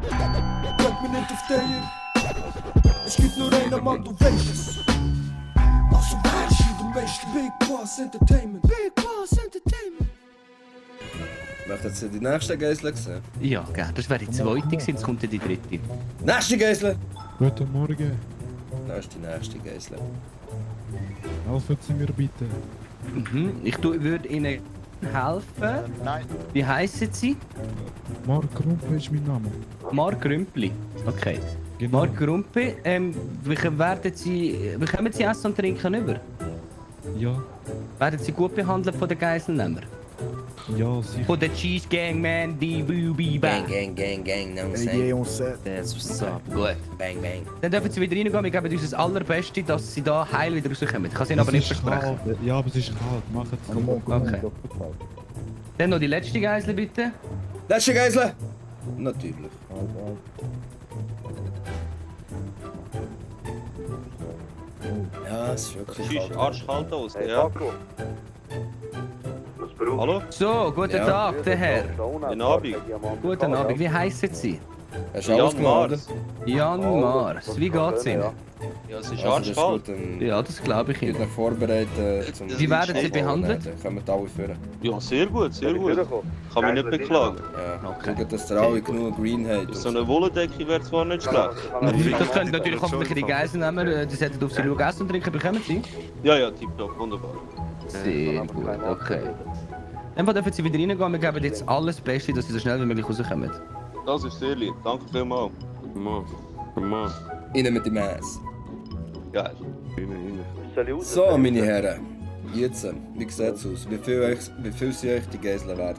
Drück mir nicht auf den. Es gibt nur einen Mann, du weißt es. Also weißt du, der Meister. Big Boss Entertainment. Big Boss Entertainment. Möchtet ihr die nächste Geisel sehen? Ja, gerne. Das wäre die zweite gewesen, jetzt kommt dann die dritte. Nächste Geisel! Guten Morgen. Das ist die nächste Geisel. Helfen Sie mir bitte. Ich würde Ihnen helfen. Nein. Wie heissen Sie? Mark Rumpe ist mein Name. Mark Rümpli. Okay. Genau. Mark Rümpli, wie kommen Sie Essen und Trinken über? Ja, Werden Sie gut behandelt von den Geiselnehmern? ja, sicher. Von der Cheese Gang, man, die Bang. Gang, no say. Das ist so gut. Bang, bang. Dann dürfen Sie wieder reingehen. Wir geben uns das Allerbeste, dass Sie da heil wieder rauskommen. Ich kann es Ihnen aber Es nicht ist versprechen. kalt. Ja, aber es ist kalt. Machen Sie es. Okay. Dann noch die letzte Geisel, bitte. Letzte Geisel! Natürlich. Ja, es ist wirklich Tschüss, kalt. arschkalt aus, ja. Hallo? So, guten Ja. Tag, der Herr. Guten Abend. Guten Abend. Wie heissen Sie? Hast du alles Jan gemacht? Mars. Jan Mars. Wie geht's Ihnen? Ja, es ist Also das ist arschkalt. gut, dann Ja, das glaube ich wird Ihnen. euch vorbereitet zum... Wie werden Sie behandelt? Dann kommen alle führen. Ja, sehr gut, sehr gut. Kann mich nicht beklagen. Ja, Okay. schaut, dass ihr alle genug Green habt. So eine Wollendecke wäre zwar nicht schlecht. Das können natürlich hoffentlich die Geiselnehmer. Die sollten auf Sie schauen. Essen und Trinken bekommen Sie? Ja, ja, tipptopp, wunderbar. Sehr gut, okay. Dann dürfen Sie wieder reingehen. Wir geben jetzt alles Beste, dass Sie so schnell wie möglich rauskommen. Das ist sehr lieb, danke vielmals. Innen mit dem Ass. Geil. So, meine Herren. Jetzt, wie sieht es aus? Wie viel sind euch die Geiseln wert?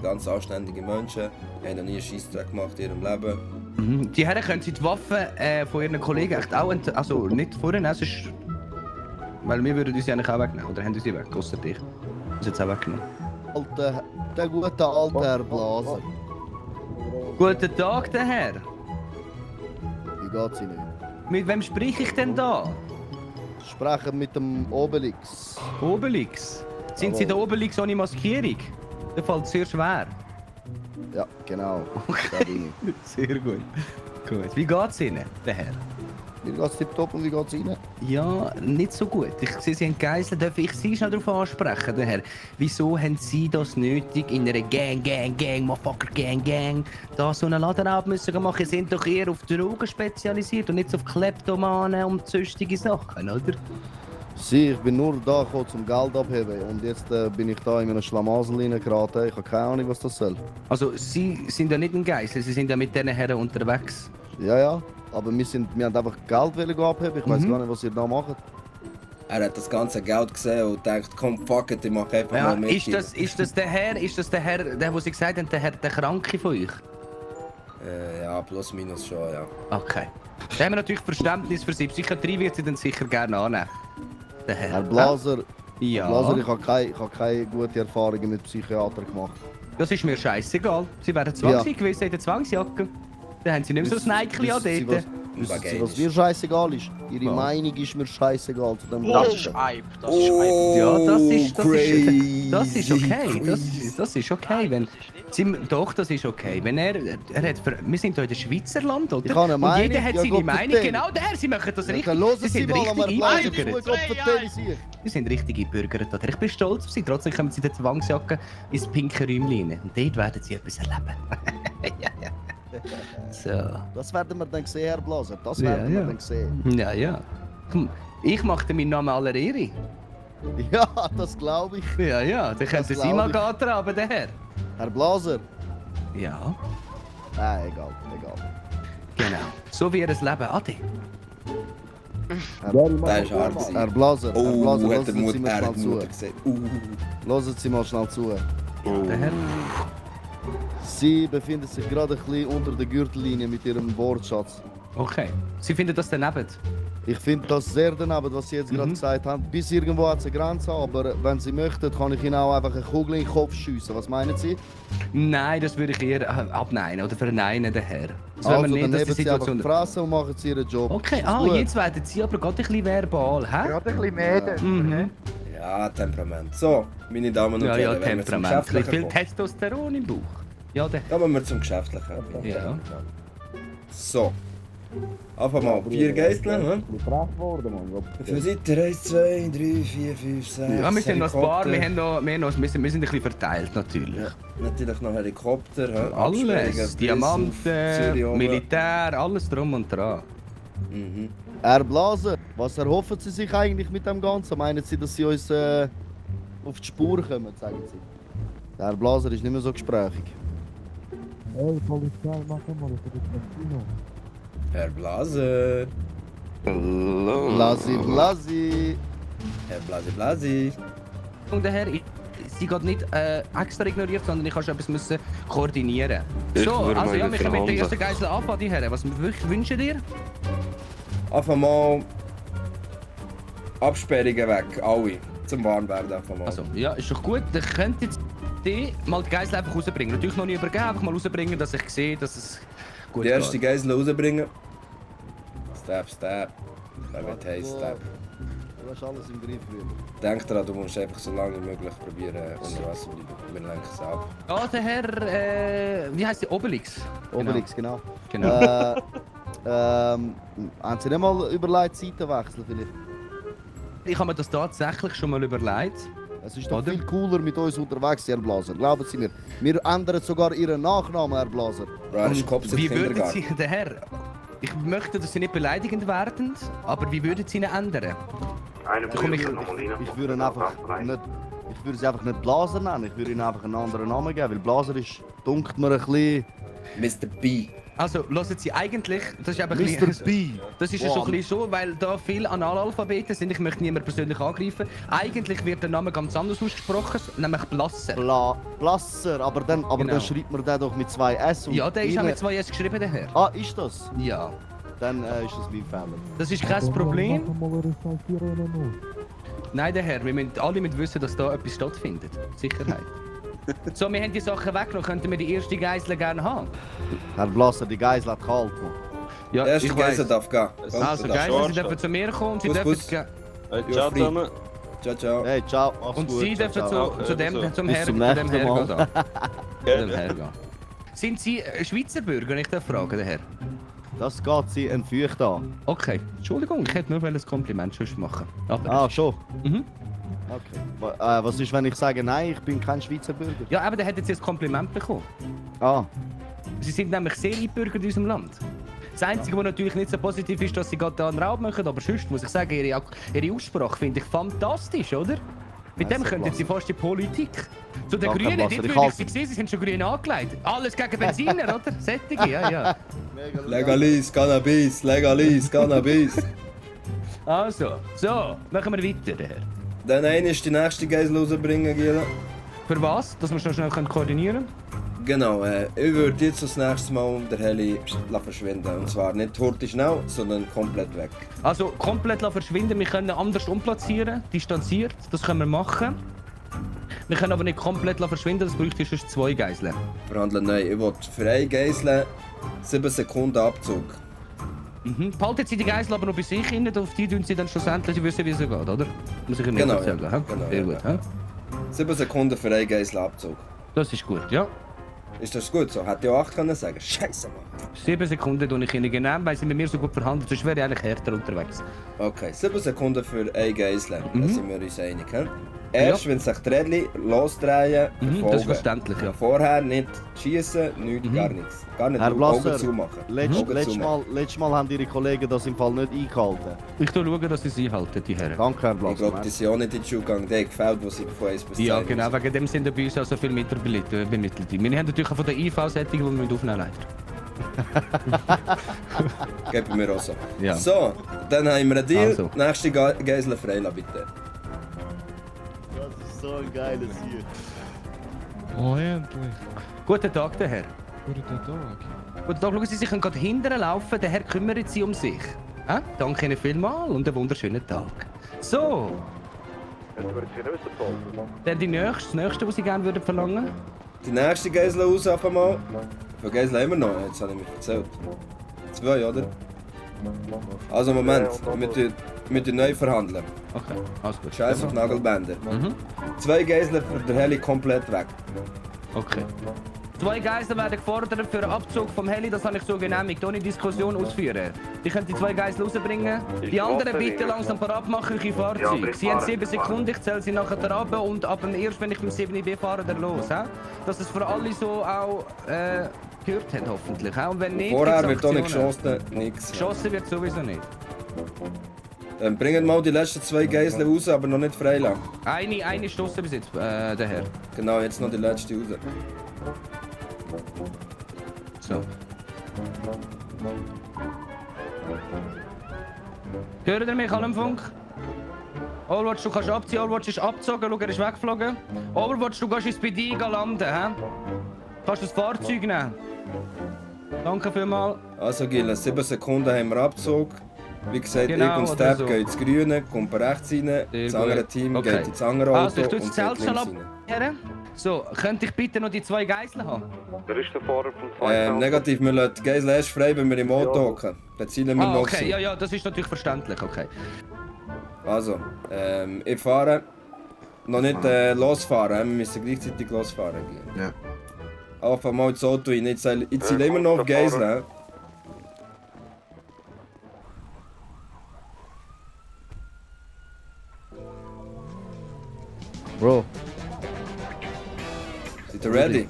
Ganz anständige Menschen, haben noch nie einen Scheissdreck gemacht in ihrem Leben. Die Herren können Sie die Waffen von Ihren Kollegen echt auch also nicht vornehmen, sonst... Weil wir würden uns ja eigentlich auch wegnehmen. Oder haben Sie weg, ausser dich? Das jetzt auch weggenommen. Der gute alte Herr Blaser. Guten Tag, der Herr. Wie geht's Ihnen? Mit wem spreche ich denn da? Sprechen mit dem Obelix. Obelix. Sind Sie der Obelix ohne Maskierung? Der fällt sehr schwer. Ja, genau. Der bin ich. Sehr gut. Gut. Wie geht's Ihnen, der Herr? Mir geht's tipptopp und wie geht's Ihnen? Ja, nicht so gut. Ich sehe, Sie haben Geiseln. Darf ich Sie schnell darauf ansprechen, der Herr? Wieso haben Sie das nötig, in einer Gang, Motherfucker Gang, da so einen Laden müssen machen? Sie sind doch eher auf Drogen spezialisiert und nicht auf Kleptomanen und sonstige Sachen, oder? Ich bin nur da gekommen, zum Geld abheben und jetzt bin ich da in einer Schlamassel reingeraten. Ich habe keine Ahnung, was das soll. Also, Sie sind ja nicht ein Geisel, Sie sind ja mit diesen Herren unterwegs. Ja, aber wir haben einfach Geld abheben. Ich weiß gar nicht, was ihr da macht. Er hat das ganze Geld gesehen und denkt, komm, fuck it, ich mach einfach Ja, mal mit. ist das der Herr, der, wo Sie gesagt haben, der Kranke von euch? Ja, plus minus schon, ja. Okay. Da haben wir natürlich Verständnis für Sie. Psychiatrie wird Sie dann sicher gerne annehmen. Der Herr. Herr Blaser, Ja. Blaser, ich habe keine guten Erfahrungen mit Psychiatern gemacht. Das ist mir scheißegal. Sie wären zwangsläufig Ja. gewesen in der Zwangsjacke. Dann haben Sie nicht mehr so ein Neikli an Wissen Sie, dort. Wissen Sie, was mir scheißegal ist? Ihre Was? Meinung ist mir scheißegal zu dem Das Ganzen. ist Eib, das ist Eib. Ja, das ist crazy, okay. crazy. Das ist okay, wenn... Doch, das ist okay. Wenn er hat... Wir sind hier in Schweizerland, oder? Ich habe eine Und Meinung, jeder hat ja, seine Gott Meinung. vertell. Genau, der, Sie machen das richtig. Dann hören Sie Sie sind mal an richtig meiner Blaser, eingebürgert. ich muss Gott vertellen, Sie. Sie sind richtige Bürger dort. Ich bin stolz auf Sie. Trotzdem kommen Sie in der Zwangsjacke ins pinke Räumchen rein. Und dort werden Sie etwas erleben. So. Das werden wir dann sehen, Herr Blaser. Das Ja, werden wir ja. dann sehen. Ja, ja. Komm, ich mache meinen Namen aller Ehre. Ja, das glaube ich. Ja, ja. Dann könnten Sie glaub mal ich. antraben, der Herr. Herr Blaser. Ja, Egal. genau. So wie Ihr Leben, Adi. Der ist hart gewesen. Herr Blaser, Oh, hat der hören Sie Mutter, mir er schnell hat die zu. Mutter gesehen. Hören Sie mal schnell zu. Der Herr. Sie befinden sich gerade ein bisschen unter der Gürtellinie mit Ihrem Wortschatz. Okay. Sie finden das daneben? Ich finde das sehr daneben, was Sie jetzt gerade gesagt haben. Bis irgendwo hat es eine Grenze, aber wenn Sie möchten, kann ich Ihnen auch einfach eine Kugel in den Kopf schiessen. Was meinen Sie? Nein, das würde ich eher abneinen oder verneinen, der Herr. Das wollen Also, wir dann nicht, dass nehmen die Sie einfach die Situation... Fresse und machen Sie Ihren Job. Okay, Ist gut? jetzt werden Sie aber gerade ein bisschen verbal, hä? Gerade ein bisschen mehr dort. Mhm. Ja, Temperament. So, meine Damen und Ja, Herren, ja, wenn wir zum Temperament. Ein bisschen Geschäftlichen viel kommen. Testosteron im Bauch. Ja, der Herr. Kommen wir zum Geschäftlichen. Ja. So. Einfach mal 4 Geiseln, ne? Wie viele seid ihr? 1, 2, 3, 4, 5, 6. Ja, wir sind noch ein paar, Helikopter. wir sind ein bisschen verteilt natürlich. Ja, natürlich noch Helikopter. Alles, Absperrungen bis auf Diamanten, Zürich oben. Militär, alles drum und dran. Mhm. Herr Blaser, was erhoffen Sie sich eigentlich mit dem Ganzen? Meinen Sie, dass Sie uns auf die Spur kommen, sagen Sie? Der Herr Blaser ist nicht mehr so gesprächig. Ey, Polizei, mach mal für das Casino. Herr Blaser. Blasi, Blasi. Herr Blasi Blasi. Und daher, sie geht nicht extra ignoriert, sondern ich kann schon etwas müssen koordinieren. Ich So, würde also mal ja, wir können mit der verhandeln. ersten Geisel anfangen, die Herren. Was wünschen dir? Einfach mal Absperrungen weg, alle. Zum Warmwerden einfach mal. Also, ja, ist doch gut. Dann könnt jetzt die mal die Geisel einfach rausbringen. Natürlich noch nicht übergeben, einfach mal rausbringen, dass ich sehe, dass es gut Die erste geht. Geisel rausbringen. Stab, stab. Damit heisst Stab. Du hast alles im Griff, Bruder. Denk daran, du musst einfach so lange wie möglich probieren unter Wasser bleiben. Wir lenken es ab. Ah, der Herr, wie heisst der? Obelix. Obelix, genau. Genau. Haben Sie nicht mal überlegt, Seiten wechseln vielleicht? Ich habe mir das tatsächlich schon mal überlegt. Es ist doch Oder? viel cooler mit uns unterwegs, Herr Blaser. Glauben Sie mir. Wir ändern sogar Ihren Nachnamen, Herr Blaser. Bro, er ist Kopf Wie würden Kindergarten. Sie, der Herr, ich möchte, dass Sie nicht beleidigend werden, aber wie würden Sie ihn ändern? Ich würde ihn einfach nicht... Ich würde sie einfach nicht Blaser nennen. Ich würde ihnen einfach einen anderen Namen geben. Weil Blaser ist, dunkt mir ein bisschen... Mr. B. Also, hören Sie eigentlich, das ist eben ein Mr. bisschen- B. Das ist ja so ein bisschen so, weil da viele Analphabeten sind, ich möchte niemanden persönlich angreifen. Eigentlich wird der Name ganz anders ausgesprochen, nämlich Blasser. Blasser. Aber dann Genau. schreibt man den doch mit 2 S. und Ja, der ist auch innen- mit 2 S geschrieben, der Herr. Ah, ist das? Ja, Dann ist das mein Fehler. das ist kein Problem. Mach mal eine Sirene noch. Nein, der Herr, wir müssen alle wissen, dass da etwas stattfindet. Sicherheit. So, wir haben die Sachen weggenommen, könnten wir die erste Geisel gerne haben? Herr Blaser, die Geisel hat kalt, Mann. Ja, Der erste ich Geisel weiss. darf gehen. Also, darf Geisel, schon Sie dürfen zu mir kommen und Sie Kuss, dürfen... Kuss. Hey, Ja, ciao frei. zusammen. Ciao, ciao. Hey, ciao, mach's Und gut. Sie ciao, dürfen ciao. zu dem so. zum Bis Herr, zum zu dem nächsten Herr Mal. gehen. Zu dem Herr gehen. Sind Sie Schweizer Bürger, wenn ich das frage, der Herr? Das geht Sie ein Feucht an. Okay, Entschuldigung, ich hätte nur ein Kompliment sonst machen. Aber Ah, schon? Mhm. Okay. Was ist, wenn ich sage, nein, ich bin kein Schweizer Bürger? Ja, aber der hat jetzt ein Kompliment bekommen. Ah, Sie sind nämlich sehr Einbürger in unserem Land. Das Einzige, was natürlich nicht so positiv ist, dass sie gerade da einen Raub machen, aber sonst muss ich sagen, ihre Aussprache finde ich fantastisch, oder? Mit dem Sehr könnten sie klasse. fast die Politik. Zu den Danke, Grünen, Blaser, dort ich würde ich halte. sie sehen, sie sind schon grün angelegt. Alles gegen Benziner, oder? Sättige, ja. Legalis, Cannabis, Legalis, Cannabis. Also, so, machen wir weiter, der Herr. Dann einer ist die nächste Geisel rausbringen, Gila. Für was? Dass wir schon schnell koordinieren können? Genau, ich würde jetzt das nächste Mal den Heli verschwinden. Und zwar nicht hurtig schnell, sondern komplett weg. Also, komplett verschwinden. Wir können anders umplatzieren, distanziert. Das können wir machen. Wir können aber nicht komplett verschwinden, das bräuchte sonst 2 Geiseln. Verhandeln neu. Ich will für eine Geisel 7 Sekunden Abzug. Mhm. Behalten Sie die Geisel aber noch bei sich rein, auf die tun Sie dann schlussendlich, Sie wissen, wie es geht, oder? Muss ich Ihnen Genau, nicht erzählen, ja. hä? Genau, Sehr ja, gut, ja. hä? 7 Sekunden für eine Geisel Abzug. Das ist gut, ja. Ist das gut so? Hätte ich auch 8 können sagen. Scheiße, Mann. 7 Sekunden tue ich Ihnen genehm, weil Sie mit mir so gut verhandeln, sonst wäre ich eigentlich härter unterwegs. Okay, 7 Sekunden für eine Geisel. Da sind wir uns einig. He? Ja. Erst wenn sich die Rädchen losdrehen, Das ist verfolgen. verständlich, ja. Vorher nicht schießen, nichts, gar nichts. Gar nicht Herr Augen Blasser, zumachen. letztes Mal haben Ihre Kollegen das im Fall nicht eingehalten. Ich schaue, dass Sie sie halten, die Herren. Danke, Herr Ich Blasser. glaube, die sind auch nicht in die Schule gegangen. Der gefällt, wo sie von 1 bis 10 Ja, genau, wegen dem sind bei uns auch so viele Mitarbeiter bemittelt. Wir haben natürlich auch von der IV-Sättigung, die wir aufnehmen leider. Geben wir auch so. Ja. So, dann haben wir einen Deal. Also. Nächste Geisel freilassen, bitte. Das ist so ein geiles hier. Oh, endlich. Guten Tag, der Herr. Guten Tag. Guten Tag, schauen Sie, Sie können gerade hinterher laufen, der Herr kümmert sich um sich. Danke Ihnen vielmals und einen wunderschönen Tag. So. Dann das nächste, was Sie gerne würden verlangen. Die nächste Geisel raus, auf einmal. Wie viele Geisel haben wir noch? Jetzt habe ich mich erzählt. 2, oder? Also, Moment. Wir tun neu verhandeln. Okay, alles gut. Scheiß auf Nagelbänder. Mhm. 2 Geiseln für den Heli komplett weg. Okay. 2 Geiseln werden gefordert für einen Abzug vom Heli, das habe ich so genehmigt, ohne Diskussion ausführen. Ich könnte die 2 Geiseln rausbringen. Die anderen bitte langsam parat machen, eure Fahrzeuge. Sie haben 7 Sekunden, ich zähle sie nachher runter und ab dem erst, wenn ich mit dem 7B fahre, dann los. He? Dass es für alle so auch gehört haben, hoffentlich. He? Und wenn nicht, Vorher gibt's wird auch nicht Aktionen. geschossen, nichts. Geschossen wird sowieso nicht. Dann bringen mal die letzten 2 Geiseln raus, aber noch nicht freilassen. Eine stossen bis jetzt, der Herr. Genau, jetzt noch die letzte raus. So. Hört ihr mich am Funk? Overwatch, du kannst abziehen. Overwatch ist abgezogen, schau, er ist weggeflogen. Overwatch, du gehst ins PD landen, hä? Kannst du das Fahrzeug nehmen? Danke vielmals. Also Gilles, 7 Sekunden haben wir Abzug. Wie gesagt, Genau, ich und oder Step so. gehen ins Grüne, kommt rechts rein, das gut. andere Team Okay. geht ins andere Auto Also, ich tue und das geht Zelt links schon rein. ab. So, könnte ich bitte noch die 2 Geiseln haben? Wer ist der Fahrer vom zweiten Auto? Negativ, wir lassen die Geisel erst frei, wenn wir im Auto hocken. Dann zielen wir noch Okay, zu. ja, das ist natürlich verständlich, okay. Also, ich fahre. Noch nicht losfahren, wir müssen gleichzeitig losfahren. Ja. Einfach mal ins Auto rein, ich ziele immer noch auf Geisel. Bro, Seid ihr ready?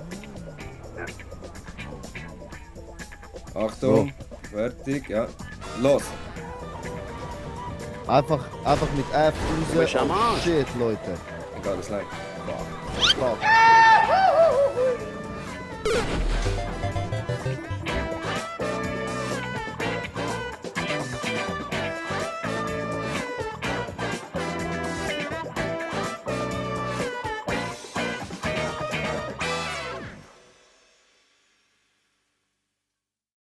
Achtung, fertig, ja. Los! einfach mit F raus. Oh, shit, Leute. Egal, das leicht. Schlag.